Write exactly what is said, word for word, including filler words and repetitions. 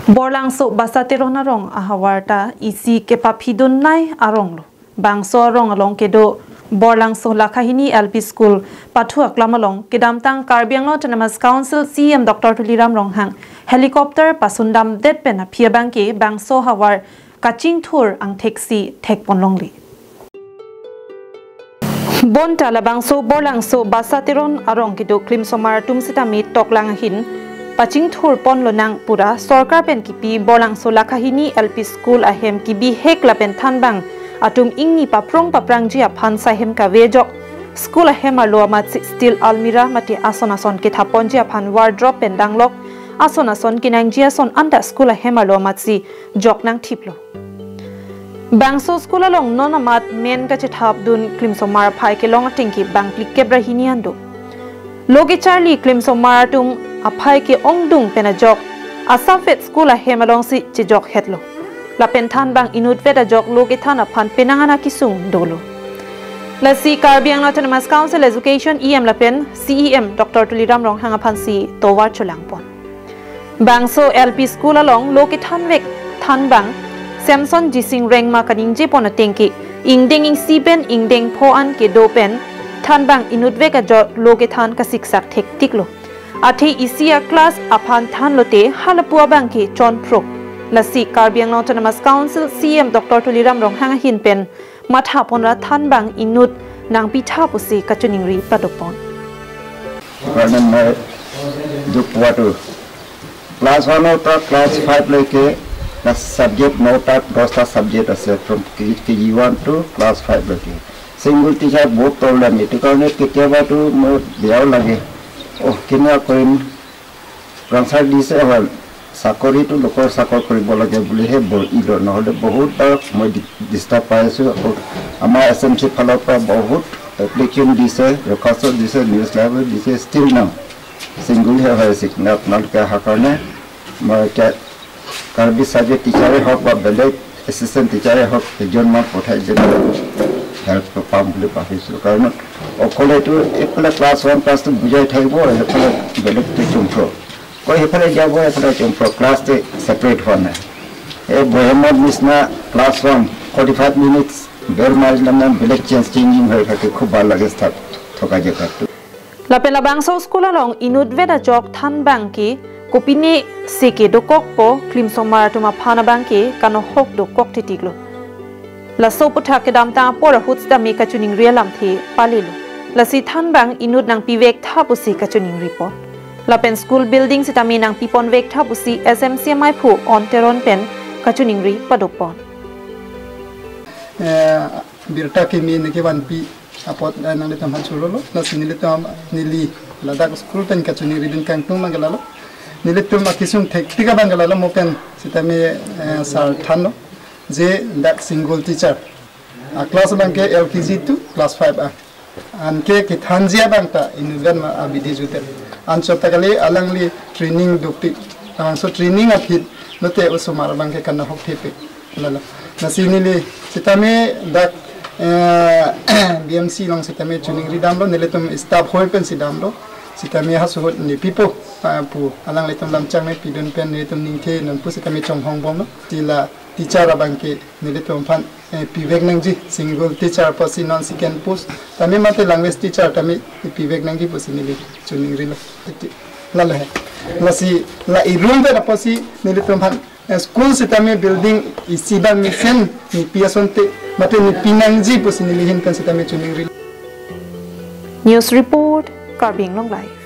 Borlangso Basa Teron arong ahavar ta isi kepaphidun nai arong lo. Bangso arong along kedo Borlangso Lakhahini L P School pathu aklam along kedamtang Karbi Anglong Autonomous Council C E M Doctor Tuliram Ronghang helicopter pasundamdet pen aphi abangke bangso havar kachingthur angthek si thekpon longle. Bonta labangso Borlangso Basa Teron arong kedo klimsomar atum sitame toklang ahin pachingthur pon lonang pura sorkar pen kipi Borlangso Lakhahini L P School ahem kibihek lapen thanbang atum ingni paprong paprangji aphan sahem kave ajok school ahem arlo amatsi steel almirah mate ason ason kethaponji aphan wardrobe pen danglok ason ason kenangji ason anta school ahem arlo amatsi jok nangthiplo. Bangso school along non amat men kachethapdun klimsomar aphai kelong atengke bang phlikep ra hini an do. Lo kecharli klimsomar atum aphai ke-ongdung pen ajok asapvet school ahem alongsi chejokhetlo. Lapen thanbang inutvet ajok lo kethan aphan penang an akesung dolo. Lasi Karbi Anglong Autonomous Council Education E M lapen C E M Doctor Tuliram Ronghang aphansi tovar cholangpon. Bangso L P School along lo kethanvek thanbang Samson Jising Rengma kaningjepon atengke ingdeng isi pen ingdeng pho an kedo pen thanbang inutvek ajok lo kethan kasiksak thektiklo. Athe isi a-class aphan thanlote halapu abangke chonphrok. Lasi Karbi Anglong Autonomous Council C E M Doctor Tuliram Ronghang ahin pen mathaponra thanbang inut nangpitha pusi kachiningri padopon. Karena mai duk watu class one ta class five leke na subject নটা দশটা subject আছে from K G one to class five লৈকে। Single teacher বহুত problem, এইটো কাৰণে কেতিয়াবাতো মোৰ বেয়াও লাগে। অহ, কেনেকুৱা কৰিম? Transfer দিছে হয়, চাকৰিটো লোকৰ চাকৰি কৰিব লাগে বুলিহে ব- ইলো, নহ'লে বহুত বাৰ মই ডি- ডিষ্টাৰ্ব পাই আছোঁ। আকৌ আমাৰ এছ এম চি ফালৰ পৰা বহুত এপ্লিকেশ্যন দিছে, দৰখাস্ত দিছে, নিউজ লাইভো দিছে, ষ্টিল নাও ছিংগুলহে হৈ আছে। কিন্তু আপোনালোকে অহাৰ কাৰণে মই এতিয়া কাৰ্বি চাৰ্ভে টিচাৰে হওক বা বেলেগ এছিষ্টেণ্ট টিচাৰে হওক, এজন মান পঠাই যেন হেল্প পাম বুলি ভাবিছোঁ। কাৰণ অকলেতো এইফালে ক্লাছ ওৱান ক্লাছটো বুজাই থাকিব, সেইফালে বেলেগটো চুমফ্ৰ কৈ সেইফালে যাব, এইফালে চুমফ্ৰ ক্লাছটো ছেপাৰেট হোৱা নাই। এই বহেমৰ নিচিনা class one forty five minutes bell মাৰিলে মানে বেলেগ চেঞ্জ চেঞ্জিং হৈ থাকে, খুব ভাল লাগে তাত থকা জেগাটো। Lapen labangso school along inutvet ajok thanbang ke kopine si kedokokpo klimsomar atum aphan abangke kanohok dokok titiklo. Laso aputhak kedamtang apor ahut sitame kachiningri alamthe palelo. Lasi thanbang inut nangpivektha pusi kachiningripo. Lapen school building sitame nangpiponvektha pusi S M C amei phu On Teron pen kachiningri padopon. Eh, birta kimi niki vanpi apot, eh, nanglitum aphan churolo, lasi nelitum neli ladak school pen kachiningridun kangtung abangke lalo. Nelitum akesung thektik abangke lalo, mo pen sitame, eh, sir thanlo je dak single teacher a-class abangke L K G to class five a. Anke kethanji abang ta inutvet ma abidi jute. Anchot ta kali, alangli training dukti. Labangso training aphi lote osomar abangke kanohok thepi. Lalo. Lasi neli sitame dak, eh, B M C along sitame chiningri damlo, nelitum staff hoi pensi damlo. Sitame halaso ahut ne pipo, ah, pu alanglitum lamchang ne pidun pen nelitum ningke nonpu sitame chonghong bomlo. Sila teacher abangke nelitum aphan, eh, pivek nangji, single teacher apotsi non second post tame mate language teacher tame pivek nangji pusi neli chiningrilo. Lalo he. Lasi la irum pen apotsi nelitum aphan, eh, school sitame building isi abang mesen nepi asonte mate nepi nangji pusi neli ahin pen sitame chiningrilo. News report, Karbi Anglong Live.